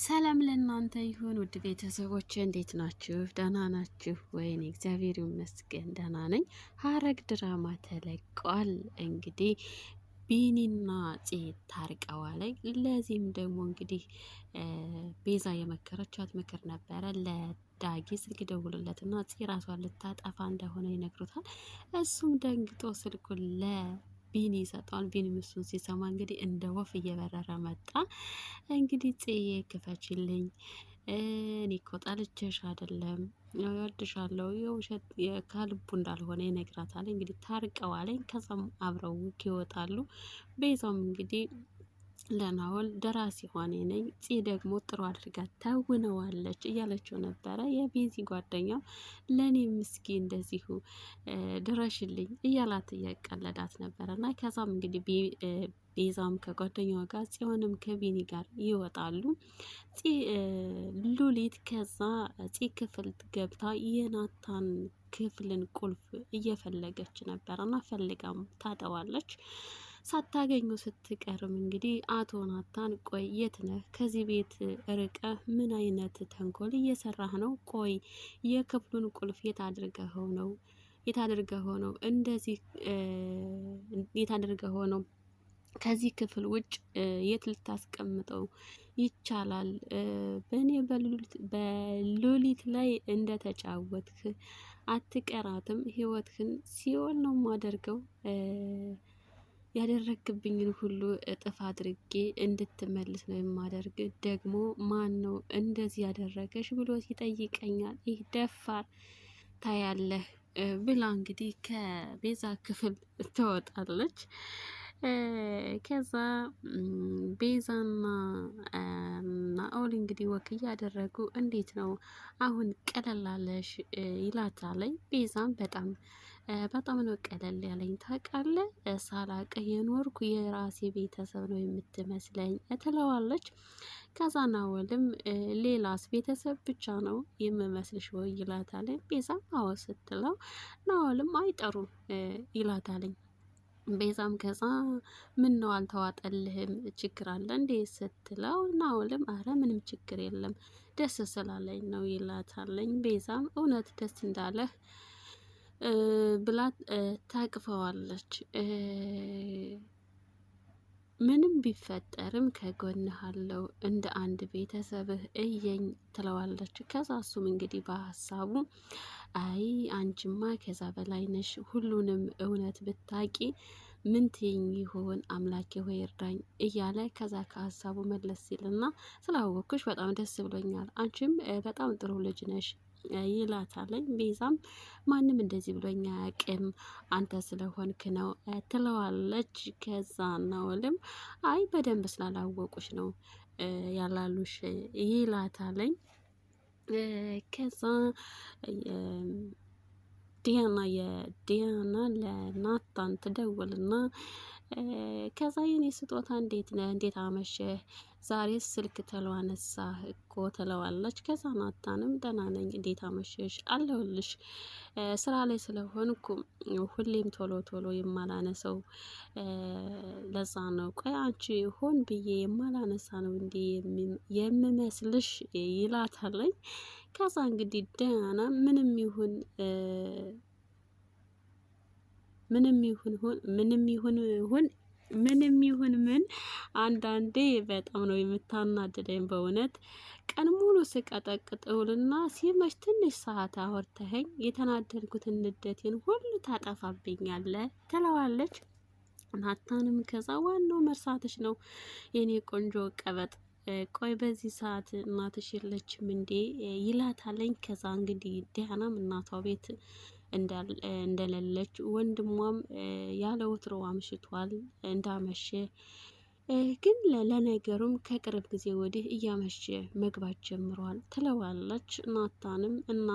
ሰላም ለእናንተ ይሁን ውድ ቤተሰቦች፣ እንዴት ናችሁ? ደህና ናችሁ ወይኔ? እግዚአብሔር ይመስገን ደህና ነኝ። ሐረግ ድራማ ተለቋል። እንግዲህ ቢኒና ጽ ታርቀዋል። ለዚህም ደግሞ እንግዲህ ቤዛ የመከረቻት ምክር ነበረ። ለዳጊ ስልክ ደውሎለትና ጽ ራሷን ልታጠፋ እንደሆነ ይነግሩታል። እሱም ደንግጦ ስልኩን ቢኒ ይሰጠዋል። ቢኒ እሱን ሲሰማ እንግዲህ እንደ ወፍ እየበረረ መጣ። እንግዲህ ጽዬ ክፈችልኝ፣ እኔ እኮ ጠልቼሽ አይደለም እወድሻለሁ፣ የውሸት ከልቡ እንዳልሆነ ይነግራታል። እንግዲህ ታርቀዋለኝ። ከዛም አብረው ይወጣሉ። ቤዛም እንግዲህ ለናሆል ደራሲ ሆኔ ነኝ፣ ፂ ደግሞ ጥሩ አድርጋ ተውነዋለች እያለችው ነበረ። የቤዚ ጓደኛው ለእኔ ምስኪ እንደዚሁ ድረሽልኝ እያላት እያቀለዳት ነበረ። እና ከዛም እንግዲህ ቤዛም ከጓደኛዋ ጋር፣ ጽዮንም ከቢኒ ጋር ይወጣሉ። ሉሊት ከዛ ፂ ክፍል ገብታ የናታን ክፍልን ቁልፍ እየፈለገች ነበረ እና ፈልጋም ታጠዋለች። ሳታገኙ ስትቀርም እንግዲህ አቶ ናታን ቆይ የት ነህ? ከዚህ ቤት ርቀህ ምን አይነት ተንኮል እየሰራህ ነው? ቆይ የክፍሉን ቁልፍ የት አድርገኸው ነው? የት አድርገኸው ነው? እንደዚህ የት አድርገኸው ነው? ከዚህ ክፍል ውጭ የት ልታስቀምጠው ይቻላል? በእኔ በሉሊት ላይ እንደተጫወትክ አትቀራትም። ህይወትህን ሲኦል ነው የማደርገው፣ ያደረግብኝን ሁሉ እጥፍ አድርጌ እንድትመልስ ነው የማደርግ። ደግሞ ማን ነው እንደዚህ ያደረገሽ ብሎ ይጠይቀኛል። ይህ ደፋር ታያለህ ብላ እንግዲህ ከቤዛ ክፍል ትወጣለች። ከዛ ቤዛና ናኦል እንግዲህ walk እያደረጉ እንዴት ነው አሁን ቀለል አለሽ ይላታለኝ። ቤዛም በጣም በጣም ነው ቀለል ያለኝ ታውቃለህ፣ ሳላቅህ የኖርኩ የራሴ ቤተሰብ ነው የምትመስለኝ ትለዋለች። ከዛ ናኦልም ሌላስ ቤተሰብ ብቻ ነው የምመስልሽ ወይ ይላታለኝ። ቤዛም አዎ ስትለው ናኦልም አይጠሩም ይላታለኝ። ቤዛም ከዛ ምን ነው አልተዋጠልህም፣ ችግር አለ እንዴ ስትለው ናኦልም አረ ምንም ችግር የለም፣ ደስ ስላለኝ ነው ይላታለኝ። ቤዛም እውነት ደስ እንዳለህ ብላ ታቅፈዋለች። ምንም ቢፈጠርም ከጎንህ አለው፣ እንደ አንድ ቤተሰብህ እየኝ ትለዋለች። ከዛ እሱም እንግዲህ በሀሳቡ አይ አንቺማ ከዛ በላይ ነሽ፣ ሁሉንም እውነት ብታቂ ምን ትይኝ ይሆን? አምላኬ ሆይ እርዳኝ እያለ ከዛ ከሀሳቡ መለስ ሲልና ስላወቅኩሽ በጣም ደስ ብሎኛል፣ አንቺም በጣም ጥሩ ልጅ ነሽ ይላታለኝ። ቤዛም ማንም እንደዚህ ብሎኛ አያውቅም፣ አንተ ስለሆንክ ነው ትለዋለች። ከዛ ናኦልም አይ በደንብ ስላላወቁሽ ነው ያላሉሽ ይላታለኝ። ከዛ ዲያና የዲያና ለናታን ትደውልና ከዛ የኔ ስጦታ እንዴት ነህ? እንዴት አመሸህ? ዛሬ ስልክ ተለው አነሳህ እኮ ትለዋለች። ከዛ ናታንም ደህና ነኝ፣ እንዴት አመሸሽ? አለሁልሽ፣ ስራ ላይ ስለሆንኩ ሁሌም ቶሎ ቶሎ የማላነሰው ለዛ ነው። ቆይ አንቺ ሆን ብዬ የማላነሳ ነው እንዴ የምመስልሽ? ይላታለኝ። ከዛ እንግዲህ ዲያና ምንም ይሁን ምንም ይሁን ምን አንዳንዴ በጣም ነው የምታናድደኝ በእውነት። ቀን ሙሉ ስቀጠቅጥ እውልና ሲመሽ ትንሽ ሰዓት አወርተኸኝ የተናደድኩትን ንደቴን ሁሉ ታጠፋብኛለህ ትለዋለች። ናታንም ከዛ ዋናው መርሳትሽ ነው የኔ ቆንጆ ቀበጥ፣ ቆይ በዚህ ሰዓት እናትሽ የለችም እንዴ ይላታለኝ። ከዛ እንግዲህ ዲያናም እናቷ ቤት እንደሌለች፣ ወንድሟም ያለ ወትሮ አምሽቷል፣ እንዳመሸ ግን ለነገሩም ከቅርብ ጊዜ ወዲህ እያመሸ መግባት ጀምሯል ትለዋለች። ናታንም እና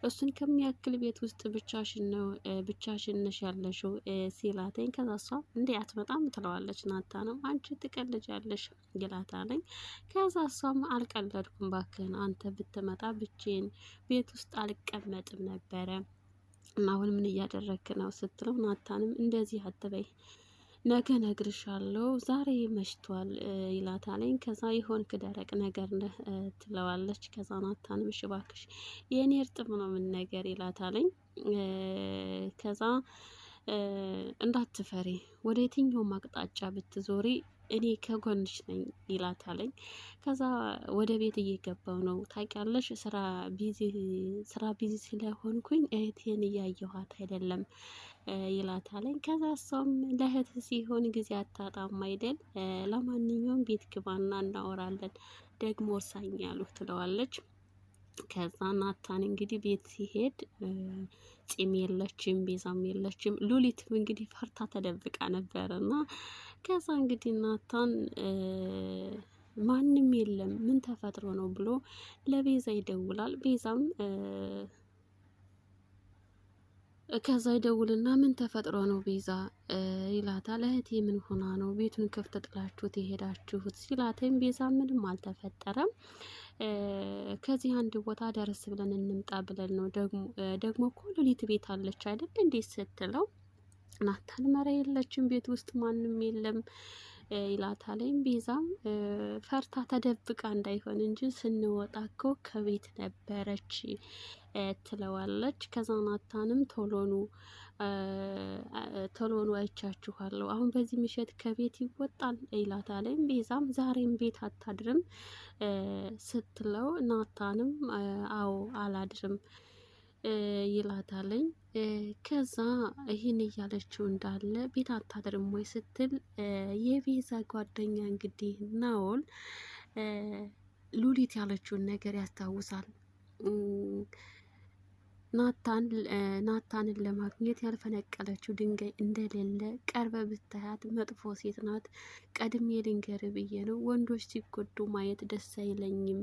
እሱን ከሚያክል ቤት ውስጥ ብቻሽን ነው ብቻሽን ነሽ ያለሽው ሲላተኝ፣ ከዛ እሷ እንዴ አትመጣም ትለዋለች። ናታንም አንቺ ትቀልጃለሽ ይላታለኝ። ከዛ እሷም አልቀለድኩም ባክህን፣ አንተ ብትመጣ ብቻዬን ቤት ውስጥ አልቀመጥም ነበረ፣ እና አሁን ምን እያደረግክ ነው ስትለው ናታንም እንደዚህ አትበይ፣ ነገ እነግርሻለሁ፣ ዛሬ መሽቷል ይላታለኝ። ከዛ የሆንክ ደረቅ ነገር ነህ ትለዋለች። ከዛ ናታንም እሺ እባክሽ የእኔ እርጥብ ነው ምን ነገር ይላታለኝ። ከዛ እንዳትፈሪ፣ ወደ የትኛውም አቅጣጫ ብትዞሪ እኔ ከጎንሽ ነኝ ይላታለኝ። ከዛ ወደ ቤት እየገባው ነው ታውቂያለሽ፣ ስራ busy ስለሆንኩኝ እህቴን እያየኋት አይደለም ይላታለኝ። ከዛ እሷም ለእህት ሲሆን ጊዜ አታጣም አይደል? ለማንኛውም ቤት ግባና እናወራለን፣ ደግሞ እርሳኝ ያሉ ትለዋለች። ከዛ ናታን እንግዲህ ቤት ሲሄድ ፂም የለችም፣ ቤዛም የለችም። ሉሊትም እንግዲህ ፈርታ ተደብቃ ነበር እና ከዛ እንግዲህ ናታን ማንም የለም፣ ምን ተፈጥሮ ነው ብሎ ለቤዛ ይደውላል። ቤዛም ከዛ ይደውልና ምን ተፈጥሮ ነው ቤዛ ይላታል። እህቴ ምን ሆና ነው ቤቱን ክፍት ጥላችሁት የሄዳችሁት ሲላትም ቤዛ ምንም አልተፈጠረም፣ ከዚህ አንድ ቦታ ደረስ ብለን እንምጣ ብለን ነው፣ ደግሞ እኮ ሉሊት ቤት አለች አይደል እንዴ ስትለው ናታን መረ የለችም፣ ቤት ውስጥ ማንም የለም ይላታለኝ። ቤዛም ፈርታ ተደብቃ እንዳይሆን እንጂ ስንወጣ እኮ ከቤት ነበረች ትለዋለች። ከዛ ናታንም ቶሎኑ ቶሎኑ አይቻችኋለሁ፣ አሁን በዚህ ምሽት ከቤት ይወጣል ይላታለኝ። ቤዛም ዛሬም ቤት አታድርም ስትለው ናታንም አዎ አላድርም ይላታለኝ። ከዛ ይህን እያለችው እንዳለ ቤት አታድርም ወይ ስትል የቤዛ ጓደኛ እንግዲህ ናኦል ሉሊት ያለችውን ነገር ያስታውሳል። ናታንን ለማግኘት ያልፈነቀለችው ድንጋይ እንደሌለ፣ ቀርበ ብታያት መጥፎ ሴት ናት። ቀድሜ ልንገር ብዬ ነው፣ ወንዶች ሲጎዱ ማየት ደስ አይለኝም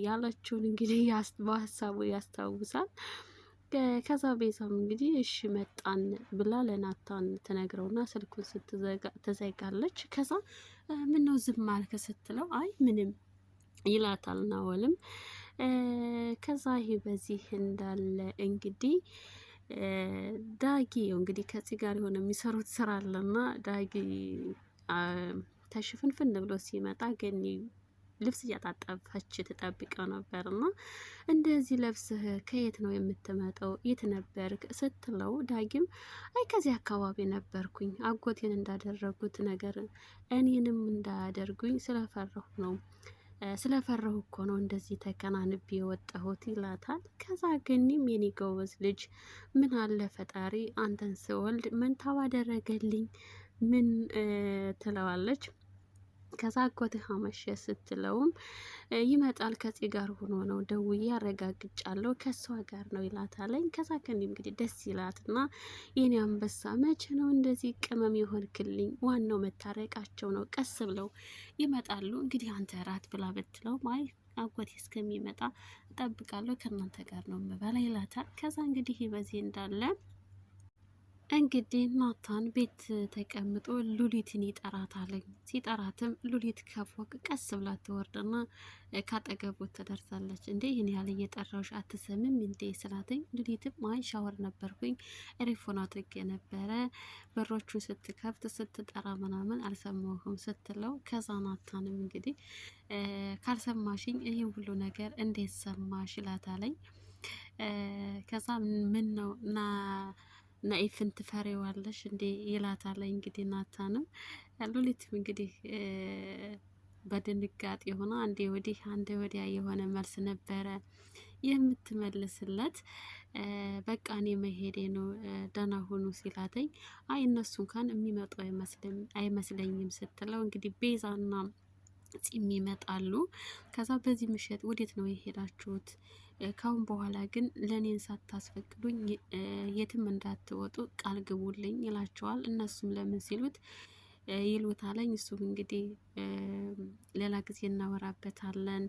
ያለችውን እንግዲህ በሀሳቡ ያስታውሳል። ከዛ ቤዛም እንግዲህ እሺ መጣን ብላ ለናታን ትነግረውና ስልኩን ትዘጋለች። ከዛ ምነው ዝም አልክ ስትለው አይ ምንም ይላታል ናኦልም። ከዛ ይሄ በዚህ እንዳለ እንግዲህ ዳጊ እንግዲህ ከፂ ጋር የሆነ የሚሰሩት ስራ አለና ዳጊ ተሽፍንፍን ብሎ ሲመጣ ገኒ ልብስ እያጣጠፈች ትጠብቀው ነበር እና እንደዚህ ለብስህ ከየት ነው የምትመጣው? የት ነበርክ? ስትለው ዳጊም አይ ከዚህ አካባቢ ነበርኩኝ፣ አጎቴን እንዳደረጉት ነገር እኔንም እንዳያደርጉኝ ስለፈራሁ ነው፣ ስለፈራሁ እኮ ነው እንደዚህ ተከናንቤ የወጣሁት ይላታል። ከዛ ገኒም የኔ ጎበዝ ልጅ፣ ምን አለ ፈጣሪ አንተን ስወልድ መንታ ባደረገልኝ ምን ትለዋለች። ከዛ አጎትህ አመሸ ስትለውም ይመጣል ከፂ ጋር ሆኖ ነው፣ ደውዬ አረጋግጫለሁ ከእሷ ጋር ነው ይላታለኝ። ከዛ ከኔ እንግዲህ ደስ ይላትና የኔ አንበሳ መቼ ነው እንደዚህ ቅመም የሆንክልኝ? ዋናው መታረቃቸው ነው። ቀስ ብለው ይመጣሉ። እንግዲህ አንተ ራት ብላ ብትለው አይ አጎቴ እስከሚመጣ እጠብቃለሁ፣ ከእናንተ ጋር ነው የምበላ ይላታል። ከዛ እንግዲህ በዚህ እንዳለ እንግዲህ ናታን ቤት ተቀምጦ ሉሊትን ይጠራታል። ሲጠራትም ሉሊት ከፎቅ ቀስ ብላ ትወርድና ካጠገቡ ትደርሳለች። እንዴ ይህን ያህል እየጠራሁሽ አትሰምም እንዴ ስላትኝ ሉሊትም አይ ሻወር ነበርኩኝ፣ earphone አድርጌ ነበረ፣ በሮቹን ስትከፍት ስትጠራ ምናምን አልሰማሁም ስትለው ከዛ ናታንም እንግዲህ ካልሰማሽኝ ይህን ሁሉ ነገር እንዴት ሰማሽ ይላታለኝ። ከዛ ምን ነው ና ናኢፍን ትፈሪዋለሽ እንዴ ይላታል። እንግዲህ ናታንም ሉሊትም እንግዲህ በድንጋጤ ሆና አንዴ ወዲህ አንዴ ወዲያ የሆነ መልስ ነበረ የምትመልስለት። በቃ እኔ መሄዴ ነው፣ ደህና ሁኑ ሲላተኝ አይ እነሱ እንኳን የሚመጡ አይመስለኝም ስትለው እንግዲህ ቤዛና ጺም ይመጣሉ። ከዛ በዚህ ምሽት ወዴት ነው የሄዳችሁት? ካሁን በኋላ ግን ለእኔን ሳታስፈቅዱኝ የትም እንዳትወጡ ቃል ግቡልኝ ይላቸዋል። እነሱም ለምን ሲሉት ይሉታለኝ። እሱም እንግዲህ ሌላ ጊዜ እናወራበታለን፣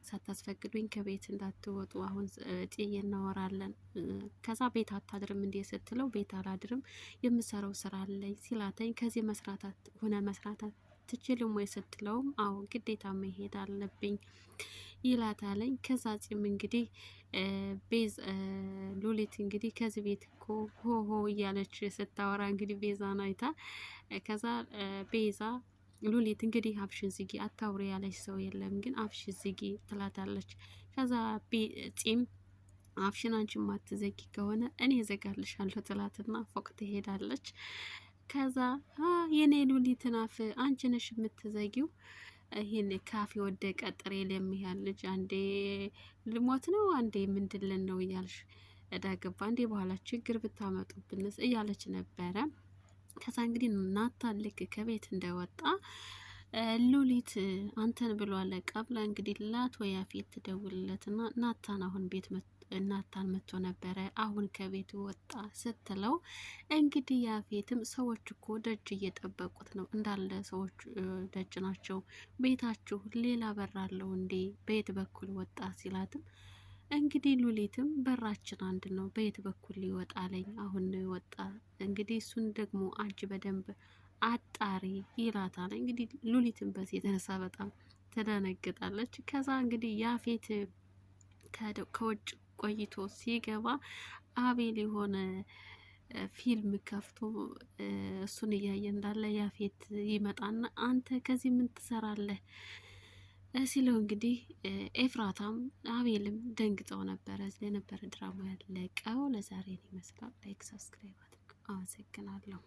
ሳታስፈቅዱኝ ከቤት እንዳትወጡ አሁን ጥዬ እናወራለን። ከዛ ቤት አታድርም እንዴ ስትለው ቤት አላድርም፣ የምሰራው ስራ አለኝ ሲላተኝ ከዚህ መስራት ሆነ መስራት አትችልም ወይ ስትለውም አዎ ግዴታ መሄድ አለብኝ ይላታለኝ። ከዛ ጺም እንግዲህ ቤዝ ሉሊት እንግዲህ ከዚህ ቤት እኮ ሆሆ እያለች ስታወራ እንግዲህ ቤዛን አይታ ከዛ ቤዛ ሉሊት እንግዲህ አፍሽን ዝጊ አታውሪ ያለች ሰው የለም ግን አፍሽን ዝጊ ትላታለች። ከዛ ጺም አፍሽን አንቺ ማትዘጊ ከሆነ እኔ እዘጋልሻለሁ ትላትና ፎቅ ትሄዳለች። ከዛ የኔ ሉሊትን አፍ አንቺ ነሽ የምትዘጊው፣ ይህን ካፍ የወደቀ ጥሬ ለሚያህል ልጅ አንዴ ልሞት ነው አንዴ ምንድልን ነው እያልሽ እዳ ገባ እንዴ በኋላ ችግር ብታመጡብንስ እያለች ነበረ። ከዛ እንግዲህ ናታን ልክ ከቤት እንደወጣ ሉሊት አንተን ብሎ አለቃ ብላ እንግዲህ ላት ወያፌት ትደውልለትና ናታን አሁን ቤት ናታን መጥቶ ነበረ አሁን ከቤት ወጣ ስትለው እንግዲህ ያፌትም ሰዎች እኮ ደጅ እየጠበቁት ነው እንዳለ ሰዎች ደጅ ናቸው፣ ቤታችሁ ሌላ በር አለው እንዴ? በየት በኩል ወጣ ሲላትም እንግዲህ ሉሊትም በራችን አንድ ነው፣ በየት በኩል ሊወጣለኝ አሁን ነው የወጣ፣ እንግዲህ እሱን ደግሞ አንቺ በደንብ አጣሪ ይላታል። እንግዲህ ሉሊትም በዚህ የተነሳ በጣም ትደነግጣለች። ከዛ እንግዲህ ያፌት ከውጭ ቆይቶ ሲገባ አቤል የሆነ ፊልም ከፍቶ እሱን እያየ እንዳለ ያፌት ይመጣና አንተ ከዚህ ምን ትሰራለህ ሲለው እንግዲህ ኤፍራታም አቤልም ደንግጠው ነበረ። የነበረ ድራማ ያለቀው ለዛሬን ይመስላል። Like subscribe አድርጉ። አመሰግናለሁ።